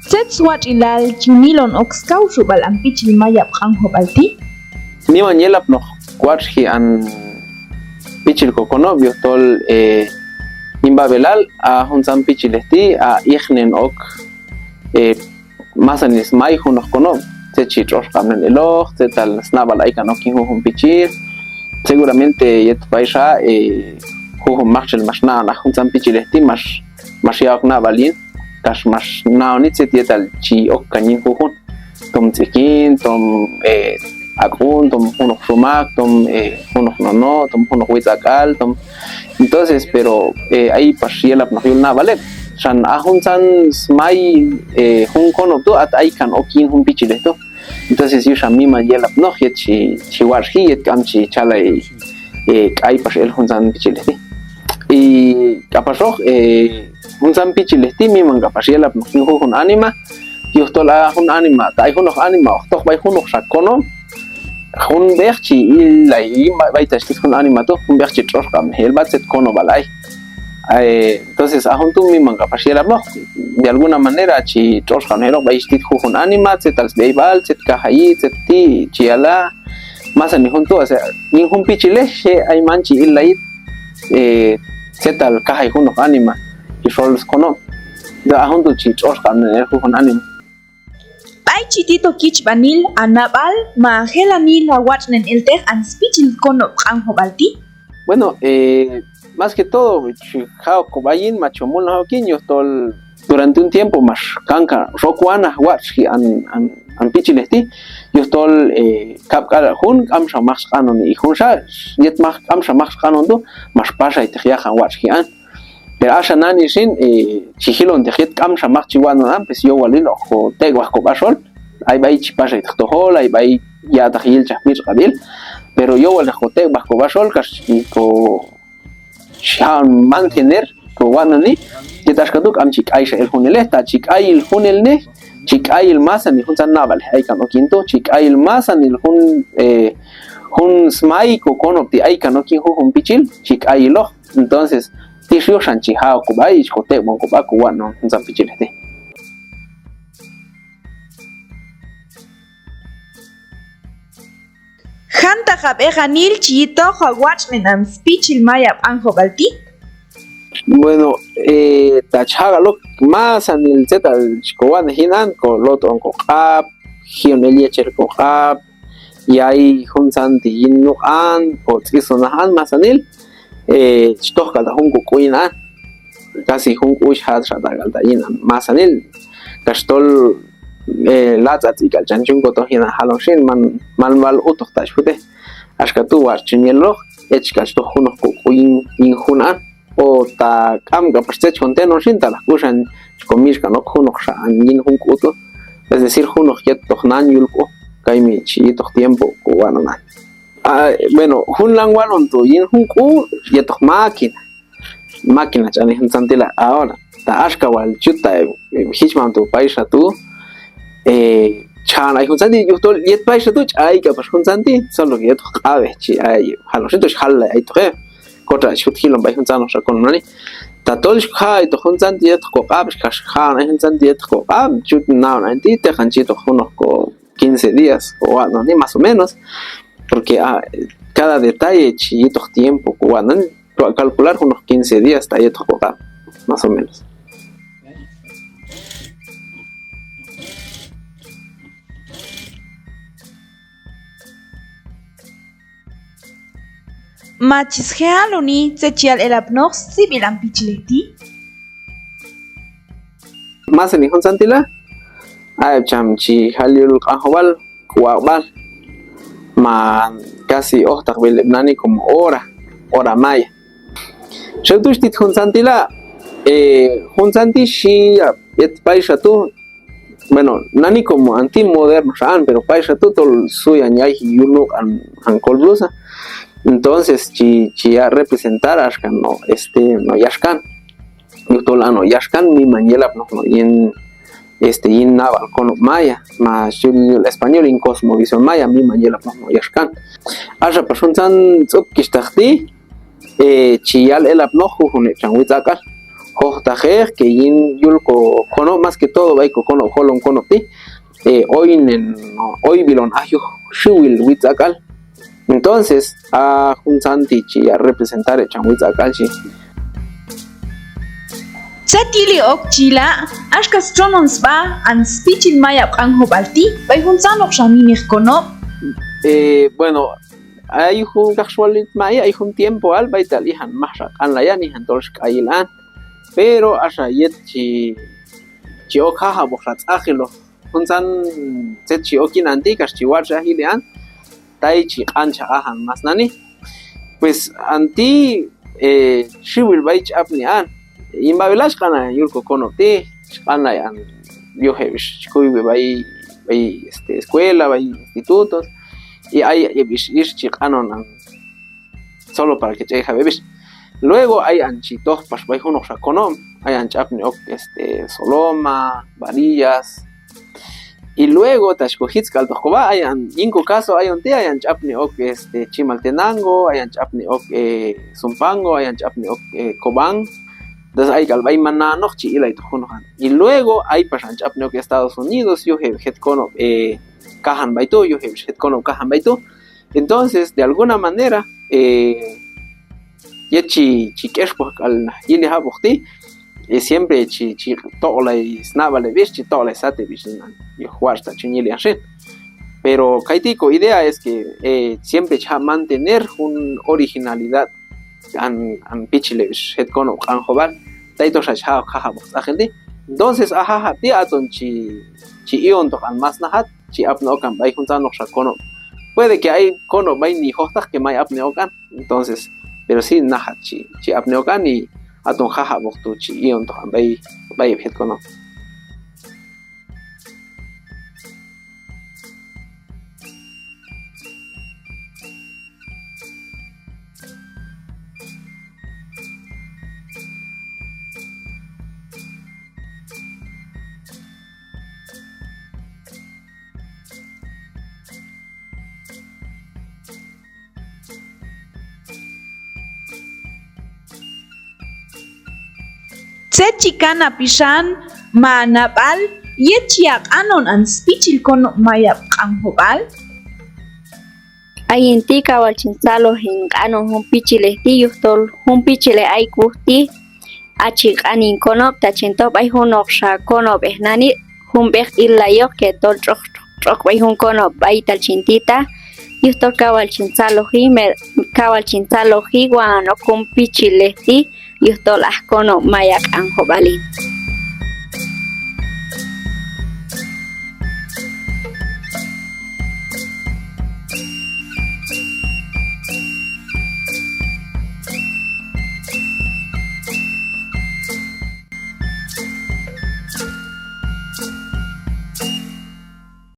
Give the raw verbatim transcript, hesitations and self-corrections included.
Tzet swatx'ilal chi yun ilon ok skawxub'al an pichil mayab' Q'anjob'al ti'? Miman yelapnoq watx'ji an pichil kokonob' yujtol, eh, yin b'ab'elal a juntzan pichilej ti' a iqnen ok, eh, masanil smay junoq konob', tzet chi tx'oxq'ab'nen eloq, tzetal snab'al aykan ok yin jujun pichil. Seguramente yet payxa, eh, jujun maktxel max na'on aj juntzan pichilej ti' max, max ya'ok nab'al yin, kax max na'oni tzet yetal chi okkan yin jujun. Tom tz'ikin, tom, eh, ak'un, tom junoq xumak, tom, eh, junoq nono', tom junoq witz ak'al, tom. Entonces, pero, eh, ay pax yelapnoq yul nab'al heb'. Xan a juntzan smay, eh, jun konob' tu' at aykan ok yin jun pichilej tu'. Entonces, yuxan miman yelapnoq yet chi, chi watx'ji, yet k'am chi chalay, eh, k'ay pax el juntzan pichilej ti'. Y k'apaxoq, eh, juntzan pichilej ti' miman k'apax yelapnoq yin jujun anima, yujtol a jun anima, ta ay junoq anima hoq toq b'ay junoqxa konob', jun b'eq chi illay yin b'ay, b'aytal tit jun anima tu', jun b'eq chi tx'oxq'ab'nej el sb'a tzet konob'al ay. Eh, entonces, a jun tu' miman k'apax yelapnoq, de alguna manera chi tx'oxq'ab'nej eloq b'ay tit jujun anima, tzetal sb'eyb'al, tzet kajayi, tzet ti' chi yala, masanil jun tu', o sea, yin jun pichilej xe ayman chi illayi, eh, tzetal kajay junoq anima, chi xol skonob'. A jun tu' chi tx'oxq'ab'nen el jujun anima. B'ay chi tit ok yichb'anil a nab'al ma a jelanil a watx'nen elteq an spichil konob' Q'anjob'al ti'? Bueno, eh, más que todo, chi ja' ok kob'a yin, ma chon mulnaj ok yin, yujtol durante un tiempo max kankan, xok wanaj watx'ji an, an, an pichilej ti', yujtol, eh, kab' k'al jun, k'amxa mak xq'anoni, y junxa, yet mak, k'amxa mak xq'anon tu', max pax ayteq yaqan watx'ji an. Pero axa nani xin, eh, chi jilonteq yet k'amxa mak chi watx'non an, pues yowalil hoq kotek'b'aj kob'a xol, ay b'ay chi pax ayteq tojol, ay b'ay ya'taq yilchaj mitx'q'ab'il, pero yowalil hoq kotek'b'aj kob'a xol, kax chi ko, chi ja'on mantener kowatx'noni, yet axka tu' k'am chi k'ayxa el junelej, ta chi k'ayil junelnej, chi k'ayil masanil juntzan nab'alej aykan ok yin tu', chi k'ayil masanil jun, eh, jun smay kokonob' ti' aykan ok yin jujun pichil, chi k'ayiloq. Entonces, tix yuj xan chi ja' ok kob'a, chi kotek'b'on kob'a kowatx'non juntzan pichilej ti'. Jantaq a b'eqanil chi yitoq a watx'nen an spichil mayab' Q'anjob'al ti'? Bueno, eh, ta chi ja' k'al ok masanil tzetal chi kowatx'nej yin an, kolot'on koq'ab', ji'on el yechel koq'ab', yay juntzan ti' yin nuq' an, kotz'isonaj an masanil, eh, chi toj k'al ta' jun kok'u yin an. Casi jun k'u chi ja'at xa ta' k'al ta' yin an masanil, kax tol, eh, latz'atz'i k'al ch'an chun kotoj yin an jalon xin, man, man wal utoq ta' chi jutej. Axka tu' watx' chun yeloq, ech k'al chi toj junoq kok'u yin, yin jun an. O ta k'am k'apax tzet chon tenon xin, talaj k'uxan chi komixkan ok junoqxa an yin jun k'u tu'. Es decir, junoq yetoq nan yul k'u, kaymi chi yitoq tiempo kowatx'non an. Ah, bueno, jun lan walon tu' yin jun k'u yetoq máquina. Máquina ch'an ay juntzan ti' la. Ahora, ta axka wal chut ta, eh, jichmam tu' payxa tu', eh, ch'an ay juntzan ti' yujtol yet payxa tu' ch'ay k'apax juntzan ti', solo que yetoq q'ab'ej chi ay, jalon xin tu' chi jallay aytoq heb'. Kotra' chi jut jilon b'ay juntzanoqxa konob' nani. Tatol chi ja' aytoq juntzan ti' yetoq koq'ab', kax chi ja'on ay juntzan ti' yetoq koq'ab', chut na'on ayin ti', teqan chi yitoq junoq ko quince días kowatx'noni, más o menos, porque, ah, cada detalle chi yitoq tiempo kowatx'noni, to a calcular junoq quince días ta yetoq koq'ab', más o menos. Ma chi sje' haloni tzet chi yal elapnoq stz'ib'il an pichilej ti'? Masanil juntzan ti' la, a heb' cham chi jal yul Q'anjob'al, k'u aq'b'al, ma casi ojtaqb'il heb' nani como hora, hora maya. Xew tu' tit juntzan ti' la, eh, juntzan ti' xhi yab' yet payxa tu', bueno, nani como an ti' moderno xa an, pero payxa tu' tol suyan yayji yul nuq'an an kol blusa. Entonces chi, chi yaq' representar axka no', este, no' yaxkan. Yujtol a no' yaxkan miman yelapnoq no' yin, este, yin nab'al konob' maya, ma xyul yul español yin cosmovisión maya, miman yelapnoq no' yaxkan. Axa pax juntzan tz'up kixhtaq ti', eh, chi yal elapnoq jujun heb' cham witz ak'al. Jojtaqej que yin yul ko konob', más que todo b'ay ko konob' jolom konob' ti', eh, oynen, oyb'il on aj yuj xiwil witz ak'al. Entonces a juntzan ti' chi yaq' representar heb' cham witz ak'al xhi. Tzet yili ok chi yila', axka stxonon sb'a an spichil mayab' Q'anjob'al ti' b'ay juntzanoqxa mimeq konob'. Eh, bueno, ay jun kaqxwal yet mayi, ay jun tiempoal b'aytal ijan majxa q'anlay an, ijan tol xk'ayil an. Pero axa yet chi, chi ok jajab'oqxa tz'aqiloq juntzan tzet chi ok yin an ti' kax chi watx'ji aj yili an, tay chi q'anchaj ajan más nani. Pues an ti', eh, xiwil b'ay chi apni an. Yin b'ab'elal xq'anlay an yul ko konob' ti', xq'anlay an yuj heb' ix chi kuywi b'ay, b'ay, este, escuela, b'ay institutos, y ay heb' ix, ix chi q'anon an solo para que ch'ek'jab' heb' ix. Luego ay an chi toj pax b'ay junoqxa konob', ay an chi apni ok, este, Soloma, Barillas. Y luego ta xkojitz k'altoq kob'a, ay an, yin ko caso ayon ti', ay an chi apni ok, este, Chimaltenango, ay an chi apni ok, eh, Zumpango, ay an chi apni ok, eh, Cobán. Entonces ay k'al b'ay man na'anoq chi ilaytoq junoq an. Y luego ay pax an chi apni ok Estados Unidos, yuj heb' jet konob', eh, kajan b'ay tu', yuj heb' jet konob' kajan b'ay tu'. Entonces de alguna manera, eh, yet chi, chi k'expoj k'al naq yili jab'oq ti', eh, siempre chi, chi toq'lay snab'al heb' ix, chi toq'lay sat heb' ix yin an yuj watx' ta chun yili an xin. Pero kayti' ko idea es que, eh, siempre chi jaq' mantener jun originalidad an, an pichil heb' ix jet konob' Q'anjob'al, taytoxa chi jaq' ok jajab'oq tz'aqil ti'. Entonces a jajab' ti' aton chi, chi i'ontoq an más najat, chi apni ok an b'ay juntzanoqxa konob'. Puede que ay konob' b'ay ni jojtaq que may apni ok an, entonces, pero sí najat chi, chi apni ok an, y aton jajab'oq tu' chi i'ontoq an b'ay, b'ay heb' jet konob'. Tzet chi kan ha pixan ma ha nab'al yet chi ha q'anon an spichil konob' mayab' Q'anjob'al? Ayin ti' kaw wal chin tzaloj hin q'anon jun pichilej ti', yujtol jun pichilej ayek' wuj ti' a chi q'an hin konob', ta chin toj b'ay junoqxa konob'ej nani', jun b'eq illayoq que tol tx'oq, tx'oq b'ay jun konob' b'aytal chin tita, yujtol kaw wal chin tzaloji, mer-, kaw wal chin tzaloji wa'an ok jun pichilej ti', yujtol aj konob' maya Q'anjob'al hin.